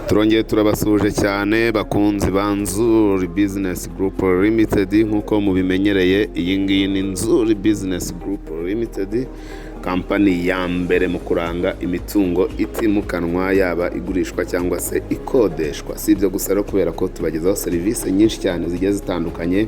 Turongeye turabasuhuje cyane, bakunzi ba Nzuri Business Group Limited. Nk'uko mubimenyereye, iyi ngiyi ni Nzuri Business Group Limited, kampani ya mbere mu kuranga imitungo itimukanwa, yaba igurishwa cyangwa se ikodeshwa. Si ibyo gusa rero, kubera ko tubagezaho serivisi nyinshi cyane zigiye zitandukanye,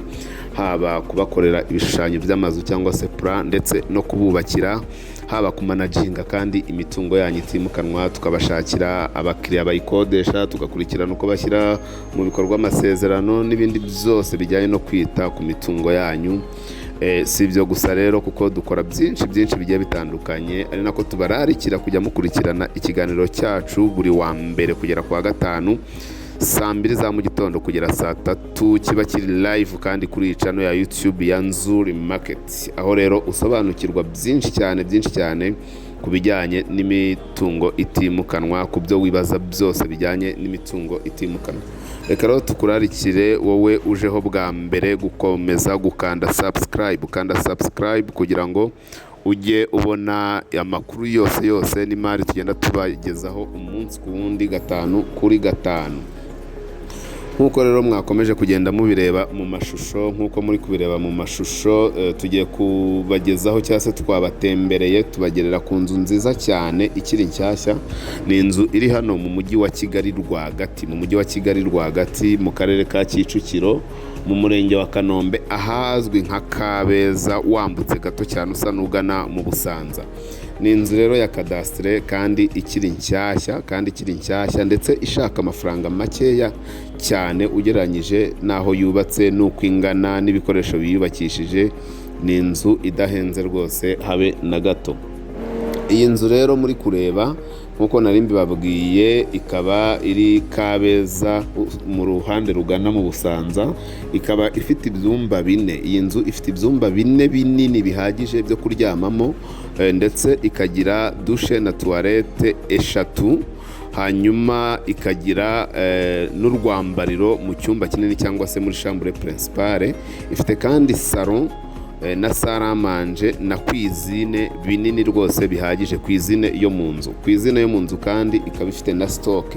haba kubakorera ibishushanyo by'amazu cyangwa se plan, ndetse no kububakira, haba kumanaginga kandi imitungo yanyu itimukanwa, tukabashakira abakiriya bayikodesha, tugakurikirana uko bashyira mu bikorwa amasezerano n'ibindi byose bijyanye no kwita ku mitungo yanyu. Si ibyo gusa rero, kuko dukora byinshi byinshi bigiye bitandukanye, ari nako tubararikira kujya mukurikirana ikiganiro cyacu buri wa mbere kugera ku wa gatanu, saa 2 za mu gitondo kugera saa 3, kiba kiri live kandi kuri iyi channel ya YouTube ya Nzuri Market, aho rero usobanukirwa byinshi cyane, byinshi cyane ku bijyanye n'imitungo itimukanwa, ku byo wibaza byose bijyanye n'imitungo itimukanwa. Reka rero tukurarikire, wowe ujeho bwa mbere, gukomeza gukanda subscribe. Ukanda subscribe kugira ngo ujye ubona amakuru yose yose n'imari tugenda tubagezaho umunsi ku wundi, gatanu kuri gatanu. Nk'uko rero mwakomeje kugenda mubireba mu mashusho, nk'uko muri kubireba mu mashusho, tugiye kubagezaho cyangwa se twabatembereye, tubagerera ku nzu nziza cyane ikiri nshyashya. Ni inzu iri hano mu Mujyi wa Kigali rwagati, mu Mujyi wa Kigali rwagati, mu Karere ka Kicukiro, mu Murenge wa Kanombe, ahazwi nka Kabeza, wambutse gato cyane usa n'ugana mu Busanza. Ni inzu rero ya kadasitire kandi ikiri nshyashya, kandi ikiri nshyashya, ndetse ishaka amafaranga makeya cyane ugereranyije n'aho yubatse n'uko ingana n'ibikoresho biyubakishije. Ni inzu idahenze rwose, habe na gato. Iyi nzu rero muri kureba, nk'uko nari mbibabwiye, ikaba iri Kabeza mu ruhande rugana mu Busanza, ikaba ifite ibyumba bine. Iyi nzu ifite ibyumba bine binini bihagije byo kuryamamo, ndetse ikagira douche na toilette eshatu, hanyuma ikagira n'urwambariro mu cyumba kinini cyangwa se muri chambre principale. Ifite kandi salon na salle à manger na cuisine binini rwose bihagije. Cuisine yo mu nzu, cuisine yo mu nzu kandi ikaba ifite na stock.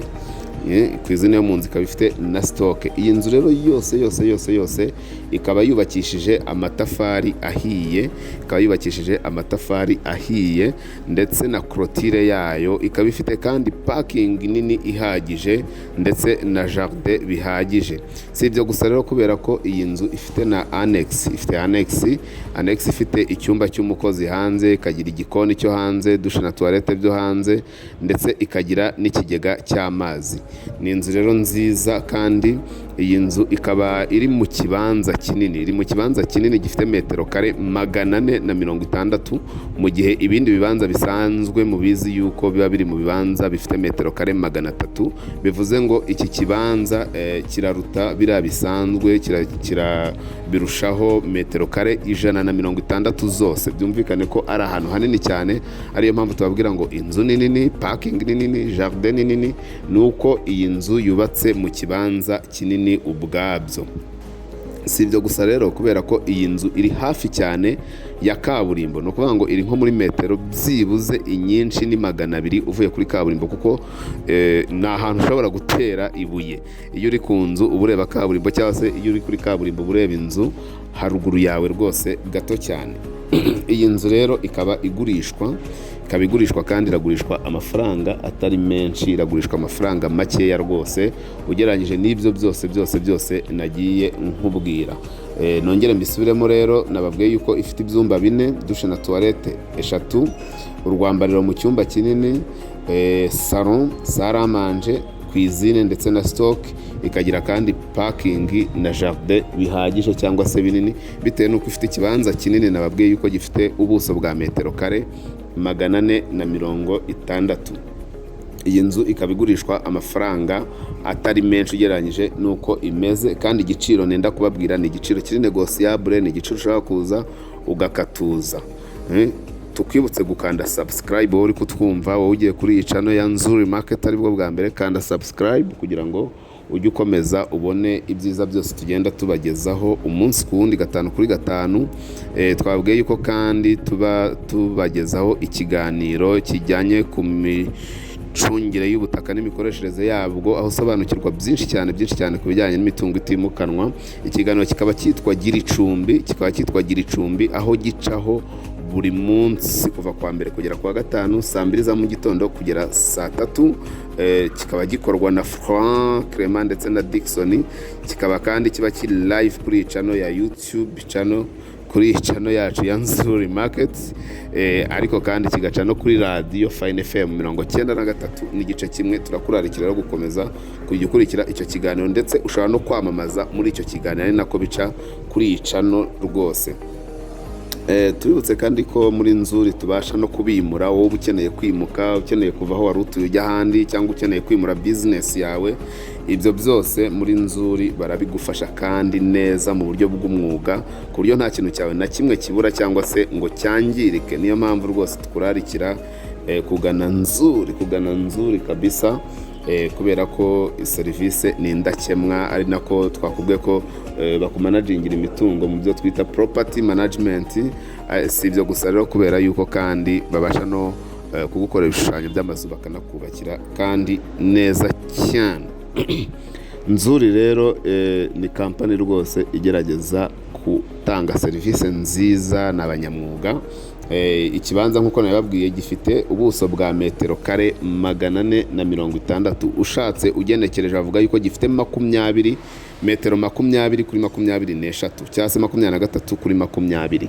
Cuisine yo mu nzu ikaba ifite na stock. Iyi nzu rero yose yose yose yose ikaba yubakishije amatafari ahiye, ikaba yubakishije amatafari ahiye, ndetse na clôture yayo. Ikaba ifite kandi parking nini ihagije ndetse na jardin bihagije. Si ibyo gusa rero, kubera ko iyi nzu ifite na annexe. Ifite annexe, annexe ifite icyumba cy'umukozi hanze, ikagira igikoni cyo hanze, douche na toilette byo hanze, ndetse ikagira n'ikigega cy'amazi. Ni inzu rero nziza, kandi iyi nzu ikaba iri mu kibanza kinini, iri mu kibanza kinini gifite metero kare 460, mu gihe ibindi bibanza bisanzwe mubizi yuko biba biri mu bibanza bifite metero kare 300. Bivuze ngo iki kibanza kiraruta biriya bisanzwe, birushaho metero kare 160 zose. Byumvikane ko ari ahantu hanini cyane, ariyo mpamvu tubabwira ngo inzu ni nini, parking ni nini, jardin ni nini, ni uko iyi nzu yubatse mu kibanza kinini ubwabyo. Si ibyo gusa rero, kubera ko iyi nzu iri hafi cyane ya kaburimbo. Ni ukuvuga ngo iri nko muri metero byibuze inyinshi ni 200 uvuye kuri kaburimbo, kuko ni ahantu ushobora gutera ibuye. Iyo uri ku nzu uba ureba kaburimbo, cyangwa se iyo uri kuri kaburimbo uba ureba inzu haruguru yawe rwose gato cyane. Iyi nzu rero ikaba igurishwa, ikaba igurishwa kandi iragurishwa amafaranga atari menshi, iragurishwa amafaranga makeya rwose ugereranyije n'ibyo byose byose byose nagiye nkubwira. Nongere mbisubiremo rero, nababwiye yuko ifite ibyumba bine, douche na toilette eshatu, urwambariro mu cyumba kinini, salon, salle à manger, cuisine ndetse na stock, ikagira kandi parking na jardin bihagije cyangwa se binini, bitewe n'uko ifite ikibanza kinini. Nababwiye yuko gifite ubuso bwa metero kare 460. Iyi nzu ikaba igurishwa amafaranga atari menshi ugereranyije n'uko imeze, kandi igiciro nenda kubabwira ni igiciro kiri négociable, ni igiciro ushobora kuza ugakatuza. Tukwibutse gukanda subscribe, wowe uri kutwumva, wowe ugiye kuri iyi channel ya Nzuri Market aribwo bwa mbere. Kanda subscribe kugira ngo ujye ukomeza ubone ibyiza byose tugenda tubagezaho umunsi ku wundi, gatanu kuri gatanu. Twabwiye yuko kandi tuba tubagezaho ikiganiro kijyanye ku n'imicungire y'ubutaka n'imikoreshereze yabwo, aho usobanukirwa byinshi cyane, byinshi cyane ku bijyanye n'imitungo itimukanwa. Ikiganiro kikaba cyitwa Gira Icumbi, kikaba cyitwa Gira Icumbi, aho gicaho buri munsi kuva kuwa mbere kugera kuwa gatanu, saa 2 za mu gitondo kugera saa 3. Kikaba gikorwa na Frank Clement ndetse na Dickson. Kikaba kandi kiba kiri live kuri iyi channel ya YouTube channel, kuri iyi channel yacu ya Nzuri Market, ariko kandi kigaca no kuri radiyo Fine FM 93.1. Turakurarikira rero gukomeza kujya ukurikira icyo kiganiro, ndetse ushobora no kwamamaza muri icyo kiganiro, ari nako bica kuri iyi channel rwose. Tubibutse kandi ko muri Nzuri tubasha no kubimura. Wowe ukeneye kwimuka, ukeneye kuva aho wari utuye ujya ahandi, cyangwa ukeneye kwimura bizinesi yawe, ibyo byose muri Nzuri barabigufasha kandi neza mu buryo bw'umwuga, ku buryo nta kintu cyawe na kimwe kibura cyangwa se ngo cyangirike. Niyo mpamvu rwose tukurarikira kugana Nzuri, kugana Nzuri kabisa, kubera ko serivisi ni indakemwa, ari nako twakubwiye ko bakumanagingira imitungo mu byo twita property management. Si ibyo gusa rero, kubera yuko kandi babasha no kugukorera ibishushanyo by'amazu, bakanakubakira kandi neza cyane. Nzuri rero ni kampani rwose igerageza gutanga serivisi nziza, ni abanyamwuga. Ikibanza nk'uko nabibabwiye gifite ubuso bwa metero kare 460. Ushatse ugenekereje avuga yuko gifite metero 20 kuri 23, cyangwa se 23 kuri 20.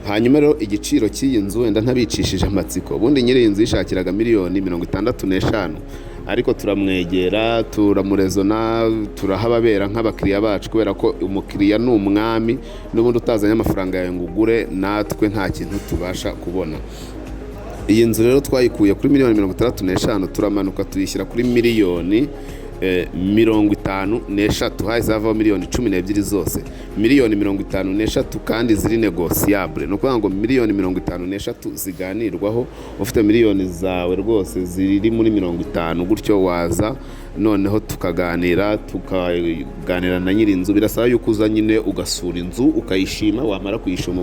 Hanyuma rero igiciro cy'iyi nzu, wenda ntabicishije amatsiko, ubundi nyiri iyi nzu yishakiraga miliyoni 65, ariko turamwegera, turamurezona, turahababera nk'abakiriya bacu, kubera ko umukiriya ni umwami. N'ubundi utazanye amafaranga yawe ngo ugure, natwe nta kintu tubasha kubona. Iyi nzu rero twayikuye kuri miliyoni 65, turamanuka tuyishyira kuri miliyoni 53. Hahise havaho miliyoni 12 zose, miliyoni 53 kandi ziri négociable. Ni ukuvuga ngo miliyoni 53 ziganirwaho. Ufite miliyoni zawe rwose ziri muri 50 gutyo, waza noneho tukaganira, tukaganira na nyiri inzu. Birasaba yuko uza nyine ugasura inzu ukayishima, wamara kuyishima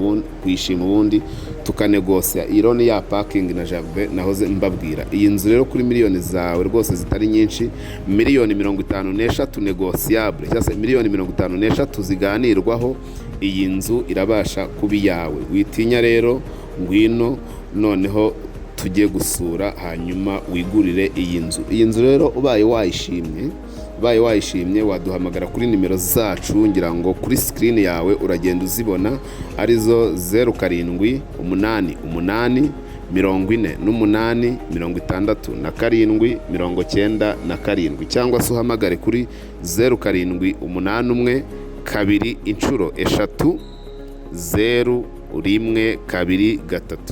ubundi tukanegosiya. Iyi rero ni ya parking na jardin nahoze mbabwira. Iyi nzu rero kuri miliyoni zawe rwose zitari nyinshi, miliyoni 53 négociable, cyangwa se miliyoni 53 ziganirwaho, iyi nzu irabasha kuba iyawe. Witinya rero, ngwino noneho tujye gusura, hanyuma wigurire iyi nzu. Iyi nzu rero ubaye wayishimye waduhamagara kuri nimero zacu, ngira ngo kuri screen yawe uragenda uzibona, arizo 0788 48 67 97, cyangwa se uhamagare kuri 0781 2 inshuro 3 0 1 2 3.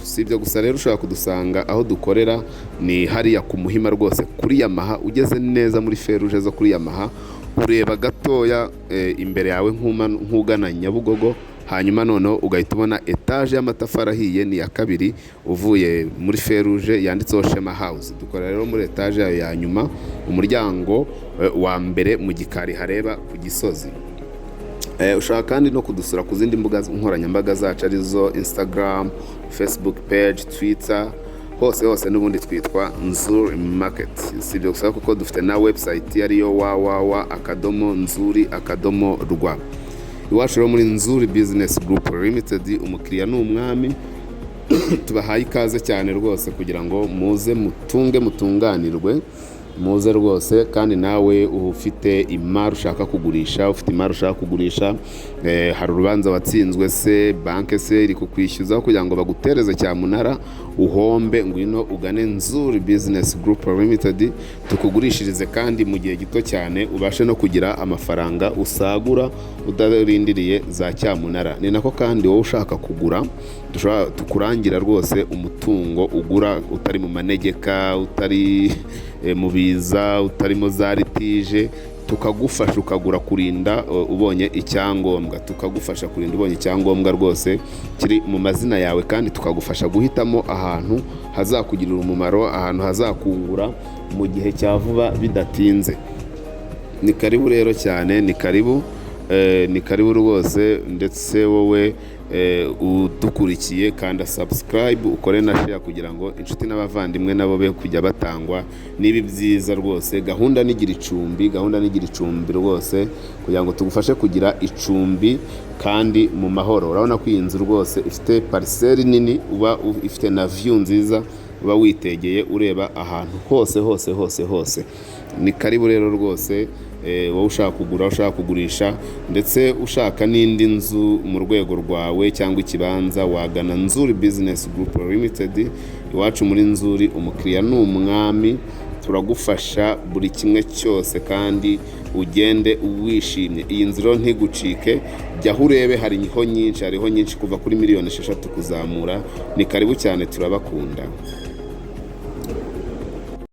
Si ibyo gusa rero, ushobora kudusanga aho dukorera, ni hariya ku Muhima rwose kuri Yamaha. Ugeze neza muri feruje zo kuri Yamaha, ureba gatoya imbere yawe nk'ugana Nyabugogo, hanyuma noneho ugahita ubona etaje y'amatafari ahiye, ni iya kabiri uvuye muri feruje, yanditseho Shema House. Dukorera rero muri etaje yayo ya nyuma, umuryango wa mbere mu gikari hareba ku Gisozi. Ushobora kandi no kudusura ku zindi mbuga nkoranyambaga zacu, arizo Instagram, Facebook page, Twitter, hose hose n'ubundi twitwa Nzuri Market. Si ibyo gusa, kuko dufite na website ariyo www.nzuri.rw. Iwacu rero muri Nzuri Business Group Limited, umukiriya ni umwami. Tubahaye ikaze cyane rwose kugira ngo muze mutunge mutunganirwe, muze rwose. Kandi nawe ufite imari ushaka kugurisha, ufite imari ushaka kugurisha, hari urubanza watsinzwe se, banke se iri kukwishyuza kugira ngo bagutereze cyamunara uhombe, ngwino ugane Nzuri Business Group Limited tukugurishirize kandi mu gihe gito cyane, ubashe no kugira amafaranga usagura udarindiriye za cyamunara. Ni nako kandi wowe ushaka kugura, dushobora tukurangira rwose umutungo ugura utari mu manegeka, utari mu biza, utarimo za litige, tukagufasha ukagura kurinda ubonye icyangombwa, tukagufasha kurinda ubonye icyangombwa rwose kiri mu mazina yawe, kandi tukagufasha guhitamo ahantu hazakugirira umumaro, ahantu hazakungura mu gihe cya vuba bidatinze. Ni karibu rero cyane, ni karibu. Ni karibu rwose. Ndetse wowe udukurikiye, kanda subscribe, ukore na share kugira ngo inshuti n'abavandimwe nabo be kujya batangwa n'ibi byiza rwose. Gahunda nigira icumbi, gahunda nigira icumbi rwose, kugira ngo tugufashe kugira icumbi kandi mu mahoro. Urabona ko iyi nzu rwose ifite parcelle nini, uba ifite na view nziza, uba witegeye ureba ahantu hose hose hose hose. Ni karibu rero rwose. Wowe ushaka kugura, ushaka kugurisha, ndetse ushaka n'indi nzu mu rwego rwawe cyangwa ikibanza, wagana Nzuri Business Group Limited. Iwacu muri Nzuri umukiriya ni umwami. Turagufasha buri kimwe cyose kandi ugende wishimye. Iyi nzu rero ntigucike, jya aho urebe, hariho nyinshi, hariho nyinshi kuva kuri miliyoni 6 kuzamura. Ni karibu cyane, turabakunda.